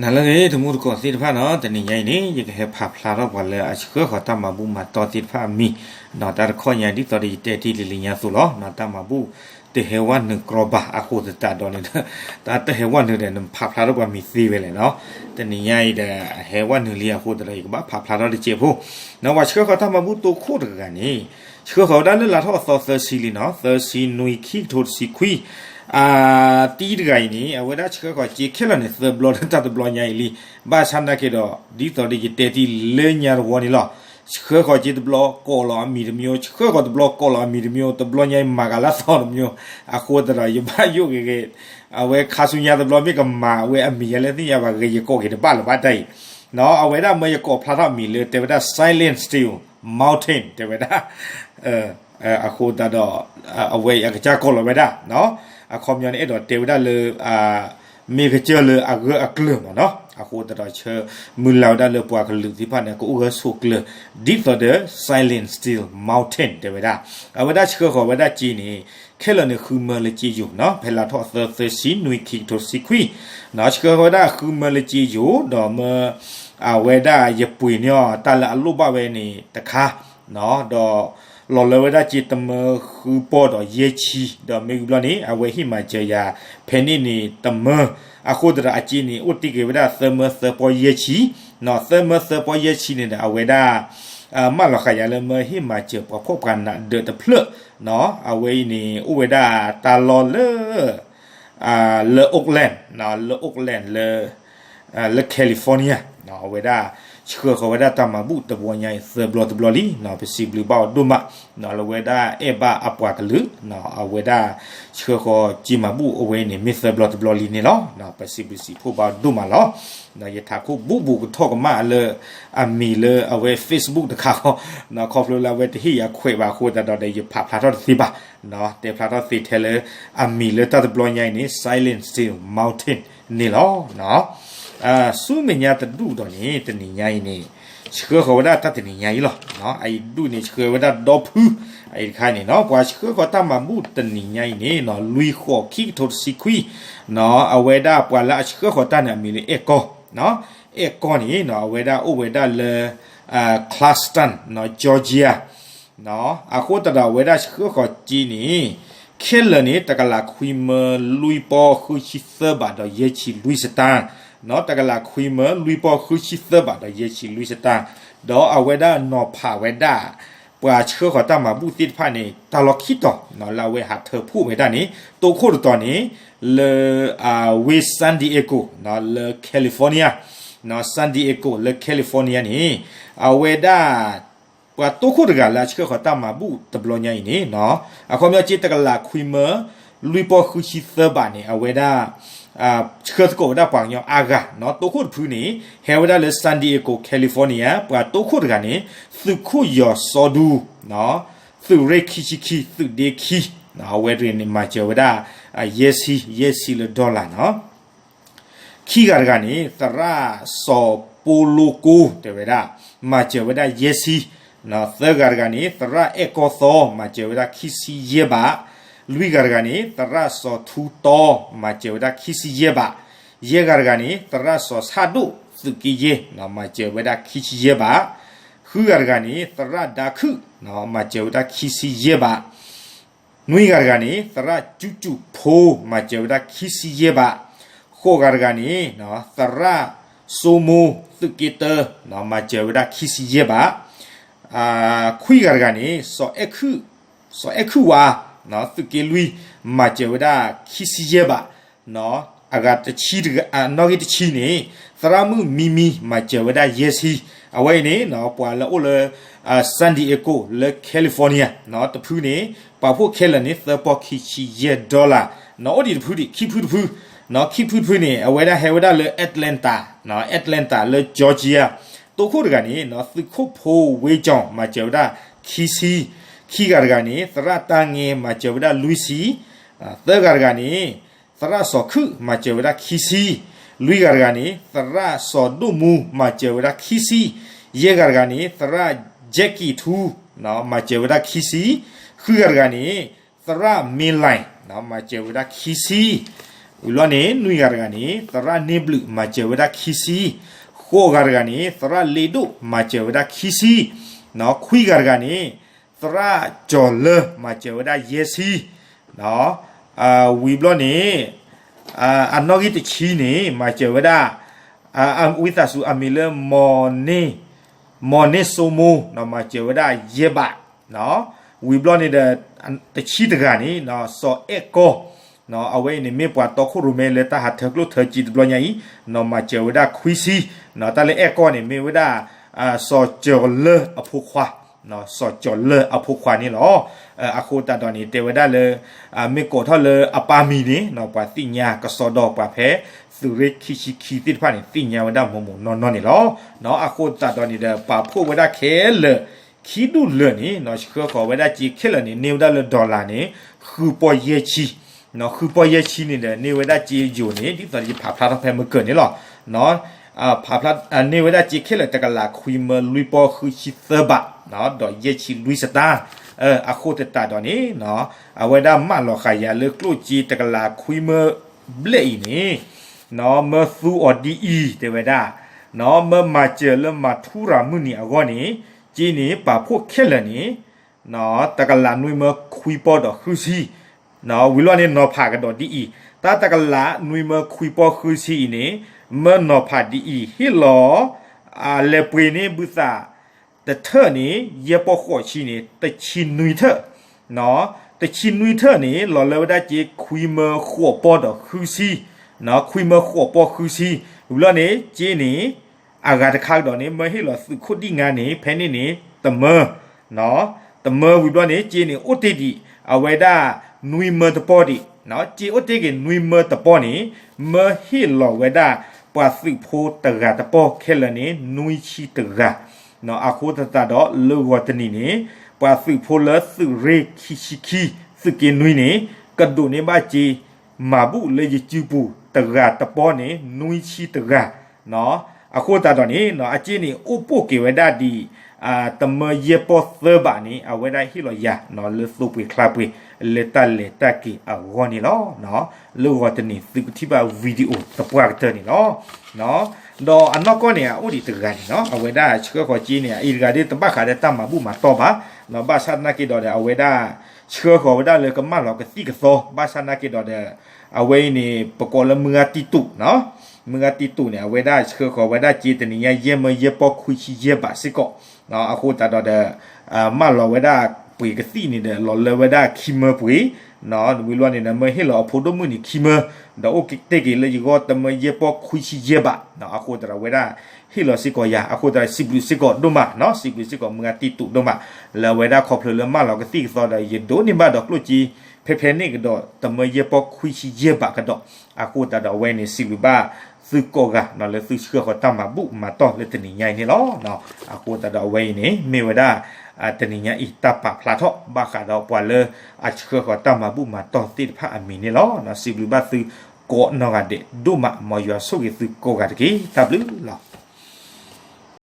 နၤလၢအဂ့ၤ တံၤသကိးသ့ၣ်တဖၣ်နီၤ, တနံၤညါအံၤန့ၣ် ယကဟဲဖးဖျါထီၣ်ပှၤလၢအဆှၢဃီၤတၢ်မၤဘူၣ်မၤတီသ့ၣ်တဖၣ်အမံၤ, ဒီးတၢ်တခီညါဒ်သိးဒီးယတဲတ့ၢ်လံလံညါအသိးလီၤ. တၢ်မၤဘူၣ်တဟဲဝဲနုာ်ကြီဘၣ်အဃိသတးဒီးန့ၣ်, တၢ်တဟဲဝဲနုာ်ဒီး နဖးဖျါထီၣ်ပှၤမံၤသ့ဝဲလဲၣ်နီၤ. တနံၤညါအံၤဒီး အဟဲဝဲနုာ်လံအဃိသတးဒီး ယကဘၣ်ဖးဖျါထီၣ်တစဲးဖိ ပှၤဆှၢဃီၤတၢ်မၤဘူၣ်တိခိၣ်တဂၤန့ၣ် ဆှၢဃီၤဝဲဒၣ်လၢလါထီၣ်အသီသၢဆံလံနီၤ, သၢဆံနွံ ခံကထိတဆံခွံ, အတံၤတဂၤအံၤန့ၣ် အဝဲဒၣ်ဆှၢဃီၤစ့ခဲလၢာ်န့ၣ် သၢဘျီလၢတၢ်တဘျီညါအံၤလံ. ဘၣ်ဆၣ်နာ်က့ဒီး ဒ်သိးဒီးယတဲတ့ၢ်လၢညါတဝီန့ၣ်လီၤ. ဆှၢဃီၤစ့တဘျီ ကိးလီၤအမံၤတမျိုး, ဆှၢဃီၤတဘျီ ကိးလီၤအမံၤတမျိုး, တဘျီညါအံၤမၤဂၤလၢသီတမျိုး, အဃိသတးဒီး ယဘၣ်ယိၣ်ဂ့ၤဂ့ၤ, အဝဲခါဆူညါတဘျီမ့ၢ်ကမၤ အဝဲအမံၤယဲလၢသ့ၣ်ညါဘၣ်ဂ့ၤ ယကိးက့ၤတဘၣ်လၢၤဘၣ်တၢ်အံၤ နီၤ, အဝဲဒၣ်မၢယကိးဖျါထီၣ်မံၤလၢ တဲဝဲဒၣ် Silent Steel Mountain တဲဝဲဒၣ်, အဃိသတးဒီး အဝဲအကစၢ်ကိးလီၤဝဲဒၣ်, အခီပညီန့ၣ် အဲၣ်ဒိးတဲဝဲဒၣ်လၢ မ့ၢ်ကစၢၢ်လၢအဂၢၢ်အကျၢၤမးနီၤ, အဃိသတးဒီးဆၢမုၢ်လၢ်ဝဲဒၣ်လၢပှၤကလုာ်သ့ၣ်တဖၣ်န့ၣ် ကအိၣ်ဂၢၢ်ဆိးကျၢၤ ဒ်သိးဒီး Silent Steel Mountain တဲဝဲဒၣ်, အဝဲဒၣ်ဆှၢဃီၤဝဲဒၣ်စ့န့ၣ် ခဲလၢာ်န့ၣ်ဃုမၢလၢစ့ယိာ်နီၤ, ဖဲလါထီၣ်သၢသၢဆံနွံ ခံကထိတဆံခွံ, ဆှၢဃီၤဝဲဒၣ်ဃုမၢလၢစ့ယိာ် ဒီးမၢ အဝဲဒၣ်ယပှ့ၤန့ၢ်အီၤ တၢ်လၢအလိၣ်ဘၣ်ဝဲန့ၣ်တခါ, ဒီးလီၤလၢဝဲဒၣ်စ့တမၢဃုပီၢ်ဒီးယဲၢ်ဆံ, ဒီးမ့ၢ်ဂံၢ်ဘျီန့ၣ် အဝဲဟ့ၣ်မၤစၢၤယၤ ဖဲန့ၣ်န့ၣ်တမၢ, အဃိသတးဒီးအစ့န့ၣ် အိၣ်တ့ၢ်က့ၤဝဲဒၣ်သၢမၢသၢပီၢ်ယဲၢ်ဆံ, သၢမၢသၢပီၢ်ယဲၢ်ဆံန့ၣ်ဒီး အဝဲဒၣ် မၢလီၤဃာ်ယၤလၢမၢဟ့ၣ်မၤစၢၤပှၤဖှီၣ်ပှၤနးဒၢးတဖျၢၣ်, အဝဲအံၤန့ၣ် အိၣ်ဝဲဒၣ်တၢ်လီၢ်လၢ လၢ Oakland လၢ Oakland လၢ လၢ California, အဝဲဒၣ်ဆှၢဃီၤဝဲဒၣ်တၢ်မၤဘူၣ်တဘျီညါအံၤ သၢဘျီတဘျီလံ, ပစံးဘျုးဘၣ်အီၤဒိၣ်မး, လၢဝဲဒၣ်အဲၣ်ဘၣ်အပှၤကလုာ်, အဝဲဒၣ်ဆှၢဃီၤစ့မၤဘူၣ်အဝဲန့ၣ် မ့ၢ်သၢဘျီတဘျီလံန့ၣ်လီၤ. ပစံးဘျုးစံးဖှိၣ်ဘၣ်အီၤဒိၣ်မးလီၤ. ယထးခိၣ်ဘူးဘူးကထီၣ်ကမၣ်လၢ အမံၤလၢအဝဲ Facebook တခါဃီ, ခီဖျိလၢအဝဲတဟ့ၣ်ယၤခွဲးဘၣ်အဃိသတးဒီး ယဖးဖျါထီၣ်တသ့ဘၣ်, တဲဖျါထီၣ်သ့ထဲလၢ အမံၤလၢတၢ်တဘျီညါအံၤန့ၣ် Silent Steel Mountain န့ၣ်လီၤ. ဆူမဲာ်ညါတဒူၣ်ဒီးန့ၣ် တနံၤညါအံၤန့ၣ် ဆှၢဃီၤဝဲဒၣ်တၢ်တနံၤညါအံၤလီၤ. အအံၤဒူၣ်န့ၣ် ဆှၢဝဲဒၣ်ဒီဖု, အအံၤတခါန့ၣ်နီၤ ပှၤဆှၢဃီၤတၢ်မၤဘူၣ်တနံၤညါအံၤန့ၣ်နီၤ လွံၢ်ဃိး ခံကထိတဆံခွံ, အဝဲဒၣ်ပှၤလၢအဆှၢဃီၤတၢ်န့ၣ် အမံၤလၢအဲၣ်ကီၢ်, အဲၣ်ကီၢ်န့ၣ်နီၤ အဝဲဒၣ်အိၣ်ဝဲဒၣ်လၢ Clarkston နီၤ Georgia အဃိသတးဒီးအဝဲဒၣ်ဆှၢဃီၤစ့န့ၣ် ခဲလၢာ်န့ၣ် တကလးခွံမၢလွံၢ်ပီၢ်ဃုဆံသၢဘးဒီးယဲၢ်ဆံလွံၢ်စတၢၢ်, တကလးခွံမၢလွံၢ်ပီၢ်ဃုဆံသၢဘးဒီးယဲၢ်ဆံလွံၢ်စတၢၢ်, ဒီးအဝဲဒၣ်နီၤဖးဝဲဒၣ် ပှၤဆှၢဃီၤတၢ်မၤဘူၣ်သ့ၣ်တဖၣ်န့ၣ် တၢ်လီၢ်ခံတီၤ လၢအဝဲဟးထၢဖှိၣ်ဝဲဒၣ်န့ၣ် တိခိၣ်တတီၤန့ၣ် လၢ ဝ့ၢ် San Diego လၢ California, San Diego လၢ California န့ၣ် အဝဲဒၣ် ပှၤတိခိၣ်တဂၤလၢအဆှၢဃီၤတၢ်မၤဘူၣ်တဘျီညါအံၤန့ၣ် အခီပညီစ့တကလးခွံမၢ လွံၢ်ပီၢ်ဃုဆံသၢဘးန့ၣ် အဝဲဒၣ် ဆှၢသကိးဝဲဒၣ်ပှၤကညီအါဂၤ, တိခိၣ်တဖုန့ၣ် ဟဲဝဲဒၣ်လၢ San Diego California, ပှၤတိခိၣ်တဂၤန့ၣ် သုးခိၣ်ယီၤစီဒူ, သုးရ့ၣ်ခံဆံခံ သုးဒ့ခံ, အဝဲတဂၤန့ၣ် မၤစၢၤဝဲဒၣ် ယဲၢ်ဆံ ယဲၢ်ဆံလၢ dollar နီၤ ခံဂၤတဂၤန့ၣ် သရၣ်စီၤပိလိကိ တဲဝဲဒၣ် မၤစၢၤဝဲဒၣ်ယဲၢ်ဆံ, သၢဂၤတဂၤန့ၣ် သရၣ်အဲၣ်ကီၢ်သီ မၤစၢၤဝဲဒၣ်ခံဆံယဲၢ်ဘး, လွံၢ်ဂၤတဂၤန့ၣ် သရၣ်စီၤထူတီ မၤစၢၤဝဲဒၣ်ခံဆံယဲၢ်ဘး, ယဲၢ်ဂၤတဂၤန့ၣ် သရၣ်စီၤဆၣ်ဒိၣ် သုးက့ယဲၢ် မၤစၢၤဝဲဒၣ်ခံဆံယဲၢ်ဘး, ဃုဂၤတဂၤန့ၣ် သရၣ်ဒါခုၣ် မၤစၢၤဝဲဒၣ်ခံဆံယဲၢ်ဘး နွံဂၤတဂၤန့ၣ် သရၣ်ကၠူကၠူဖိ မၤစၢၤဝဲဒၣ်ခံဆံယဲၢ်ဘး, ဃိးဂၤတဂၤန့ၣ် သရၣ်စိမိ သုးက့တၢ မၤစၢၤဝဲဒၣ်ခံဆံယဲၢ်ဘး, ခွံဂၤတဂၤန့ၣ် စီၤအဲၣ်ခုၣ်ဝါ သုးက့လွံၢ် မၤစၢၤဝဲဒၣ်ခံဆံယဲၢ်ဘး, အဂၤတဆံ, နီၣ်ဂံၢ်တဆံန့ၣ် သရၣ်မုၣ်မံမံ မၤစၢၤဝဲဒၣ်ယဲၢ်ဆံ, အဝဲအံၤန့ၣ် ပှၤလၢအိၣ်လၢ San Diego လၢ California တဖုန့ၣ် ပာ်ဖှိၣ်ခဲလၢာ်န့ၣ် သၢပီၢ်ခံဆံယဲၢ် dollar, အိၣ်ဒံးတဖုဒံး ခံဖုတဖု, ခံဖုတဖုန့ၣ် အဝဲဒၣ်ဟဲဝဲဒၣ်လၢ Atlanta, Atlanta လၢ Georgia, တိခိၣ်တဂၤန့ၣ် သုးခိၣ်ဖိဝ့ကၠီၤ မၤစၢၤဝဲဒၣ်ခံဆံ, ခံဂၤတဂၤန့ၣ် သရၣ်တၢ်ငဲ မၤစၢၤဝဲဒၣ်လွံၢ်ဆံ, သၢဂၤတဂၤန့ၣ် သရၣ်စီၤခုၣ် မၤစၢၤဝဲဒၣ်ခံဆံ, လွံၢ်ဂၤတဂၤန့ၣ် သရၣ်စီၤဒိၣ်မူ မၤစၢၤဝဲဒၣ်ခံဆံ, ယဲၢ်ဂၤတဂၤန့ၣ် သရၣ် Jackie ထူ မၤစၢၤဝဲဒၣ်ခံဆံ, ဃုဂၤတဂၤန့ၣ် သရၣ်မ့လၢ် မၤစၢၤဝဲဒၣ်ခံဆံ, ဝံၤဘျီန့ၣ် နွံဂၤတဂၤန့ၣ် သရၣ်န့ၢ်ဘျုး မၤစၢၤဝဲဒၣ်ခံဆံ, ဃိးဂၤတဂၤန့ၣ် သရၣ်လ့ဒိၣ် မၤစၢၤဝဲဒၣ်ခံဆံ, ခွံဂၤတဂၤန့ၣ် သရၣ်ကၠီၤလၢ မၤစၢၤဝဲဒၣ်ယဲၢ်ဆံ, ဝံၤဘျီန့ၣ် အနီၣ်ဂံၢ်တဆံန့ၣ် မၤစၢၤဝဲဒၣ် ဝံသးစူၤအမံၤလၢ မီၤန့ၢ်စိမိၤ မၤစၢၤဝဲဒၣ်ယဲၢ်ဘး, ဝံၤဘျီန့ၣ်ဒီး တဆံတဂၤန့ၣ် စီၤအဲၣ်ကီၢ်, အဝဲအံၤန့ၣ် မ့ၢ်ပှၤတီခိၣ်ရိၣ်မဲလၢတၢ်ဟးထၢကျိၣ်ထၢစ့တဘျီညါအံၤ, မၤစၢၤဝဲဒၣ်ခွံဆံ, တၢ်လၢအဲၣ်ကီၢ်န့ၣ် မ့ၢ်ဝဲဒၣ် စီၤကၠီၤလၢအဖိခွါ စီၤကၠီၤလၢအဖိခွါန့ၣ်လီၤ. အဃိသတးဒီးန့ၣ် တဲဝဲဒၣ်လၢ မ့ၢ်ကိးထီၣ်လၢအပၢ်မံၤန့ၣ် ပှၤသ့ၣ်ညါကစီဒီပှၤဖဲ သုးရ့ၣ်ခံဆံခံသ့ၣ်တဖၣ်န့ၣ် သ့ၣ်ညါဝဲဒၣ်မိၢ်မိၢ်နီၢ်နီၢ်န့ၣ်လီၤ. အဃိသတးဒီးန့ၣ်ဒီး ပာ်ဖှိၣ်ဝဲဒၣ်ခဲလၢာ် ခံဒူၣ်လၢာ်န့ၣ် ဆှၢဃီၤဝဲဒၣ်စ့ခဲလၢာ်န့ၣ် န့ၢ်ဝဲဒၣ်လၢ dollar န့ၣ် ဃုပီၢ်ယဲၢ်ဆံ, ဃုပီၢ်ယဲၢ်ဆံန့ၣ်ဒီး န့ၢ်ဝဲဒၣ်စ့ယိၤန့ၣ် ဒ်သိးယဖးဖျါထီၣ်ဖဲမုၢ်ကၢၤန့ၣ်လီၤ. ဖးဖျါ န့ၢ်ဝဲဒၣ်စ့ခဲလၢာ် တကလးခွံမၢလွံၢ်ပီၢ်ဃုဆံသၢဘး ဒီးယဲၢ်ဆံလွံၢ်စတၢ်, အဃိသတးဒီးန့ၣ် အဝဲဒၣ်မၢလီၤဃာ်ယၤလၢကျိၣ်စ့တကလးခွံမၢဘျဲၣ်အံၤန့ၣ် မၢသူအီၤဒ်အံၤ တဲဝဲဒၣ်, မၢမၤစၢၤလၢမၤထူရၤမုၢ်နံၤအဂီၢ်န့ၣ် စ့န့ၣ် ပာ်ဖှိၣ်ခဲလၢာ်န့ၣ် တကလးနွံမၢခွံပီၢ်ဒီးဃုဆံ, ဝံၤလီၤန့ၣ် နီၤဖးကဒီးဒ်အံၤ, တၢ်တကလးနွံမၢခွံပီၢ်ဃုဆံအံၤန့ၣ် မၢနီၤဖးဒ်အံၤ ဟ့ၣ်လီၤ လဲၤပှ့ၤန့ၢ်ဘုသး တထၢၣ်န့ၣ် ယဲၢ်ပီၢ်ဃိးဆံန့ၣ် တဆံနွံထၢၣ်, တဆံနွံထၢၣ်န့ၣ် လီၤလၢဝဲဒၣ်စ့ခွံမၢဃိးပီၢ်ဒီးဃုဆံ, ခွံမၢဃိးပီၢ်ဃုဆံ, ဝံၤလီၤန့ၣ် စ့န့ၣ် အဂၤတခါကဒီးန့ၣ် မၢဟ့ၣ်လီၤသုးခိၣ်ဒံၣ်ငါန့ၣ် ဖဲန့ၣ်န့ၣ် တမၢ, တမၢဝံၤဘျီန့ၣ် စ့န့ၣ်အိၣ်တ့ၢ်ဒံး အဝဲဒၣ်နွံမၢတပီၢ်ဒံး, စ့အိၣ်တ့ၢ်က့ၤနွံမၢတပီၢ်န့ၣ် မၢဟ့ၣ်လီၤဝဲဒၣ် ပှၤသုးဖိတဂၤတပီၢ်ခဲလၢာ်န့ၣ် နွံဆံတဂၤ, အဃိသတးဒီးလၢဂီၤတနံၤန့ၣ် ပှၤသုးဖိလၢသုးရ့ၣ်ခံဆံခံ သုးက့နွံန့ၣ် ကဒိးန့ၢ်ဘၣ်စ့ မၤဘူၣ်လၢယစုပူၤတဂၤတပီၢ်န့ၣ် နွံဆံတဂၤ, အဃိသတးဒီးန့ၣ် အစ့န့ၣ် အိၣ်ပိၢ်က့ၤဝဲဒၣ်ဒံး တမၢယဲၢ်ပီၢ်သၢဘးန့ၣ် အဝဲဒၣ်ဟ့ၣ်လီၤယၤ လၢသိပှ့ၤချါပှ့ၤ လၢတၢ်လဲၤတၢ်က့ၤအဂီၢ်န့ၣ်လီၤ. လၢဂီၤတနံၤ သုကထံၣ်ဘၣ် video သပှၢ်ကတၢၢ်န့ၣ်လီၤ. ဒီးအနီၢ်ကီၢ်န့ၣ် အအိၣ်ဒံးတဂၤန့ၣ်လီၤ. အဝဲဒၣ်ဆှၢဃီၤစ့န့ၣ် အအံၤတဂၤဒ်တဘၣ်ဃးဒီးတၢ်မၤဘူၣ်မၤတီၢ်ဘၣ်, ဘၣ်ဆၣ်သနာ်က့ဒီးဒီး အဝဲဒၣ်ဆှၢဃီၤဝဲဒၣ်လၢကမၢလီၤကသံၣ်ကသီ ဘၣ်ဆၣ်သနာ်က့ဒီးဒီး အဝဲအံၤန့ၣ် ပကိးလၢမုၢ်ဂၤတံတူး, မုၢ်ဂၤတံတူးန့ၣ် အဝဲဒၣ်ဆှၢဃီၤဝဲဒၣ်စ့တနံၤညါ ယဲၢ်မၢယဲၢ်ပီၢ်ခွံဆံယဲၢ်ဘးစ့ၢ်ကီး, အဃိသတးဒီးဒီး မၢလီၤဝဲဒၣ်ပှ့ၤကသံၣ်န့ၣ်ဒီး လီၤလၢဝဲဒၣ်ခံမၢပှ့ၤ, ဝံၤလီၤန့ၣ်ဒီး မၢဟ့ၣ်လီၤအဖိဒိၣ်မုၣ်န့ၣ်ခံမၢ, ဒီးအိၣ်တ့ၢ်က့ၤလၢယဂီၢ်တမၢယဲၢ်ပီၢ်ခွံဆံယဲၢ်ဘး, အဃိသတးဒီးအဝဲဒၣ်ဟ့ၣ်လီၤစ့ၢ်ကီးယၤ, အဃိသတးဒီးစံးဘျုးစ့ၢ်ကီးဒိၣ်မး, စံးဘျုးစ့ၢ်ကီးမုၢ်ဂၤတံတူးဒိၣ်မး, လၢအဝဲဒၣ်ခီဖျိလၢမၢလီၤကသံၣ်ကသီဒီး ယဒိးန့ၢ်ဘၣ်ဒီးကျိၣ်စ့ ဖဲဖဲန့ၣ်ကဒီး တမၢယဲၢ်ပီၢ်ခွံဆံယဲၢ်ဘးကဒီး, အဃိသတးဒီးအဝဲန့ၣ် စံးဘျုးဘၣ်သုကိးဂၤ လၢသုဆှၢဃီၤတၢ်မၤဘူၣ်မၤတီၢ်လၢတနံၤညါအံၤန့ၣ်လီၤ. အဃိသတးဒီးအဝဲအံၤန့ၣ် မ့ၢ်ဝဲဒၣ် တနံၤညါအံၤတၢ်ပာ်ဖျါထီၣ် ဘၣ်ဃးဒီးပှၤလၢအဆှၢဃီၤတၢ်မၤဘူၣ်မၤတီၢ်သ့ၣ်တဖၣ်အမံၤန့ၣ်လီၤ. စံးဘျုးဘၣ်သုကိးနီၢ်ဂၤဒဲးဒိၣ်မး, မ်ယွၤဆိၣ်ဂ့ၤသုကိးဂၤတက့ၢ်. တၢ်ဘျုးလီၤ.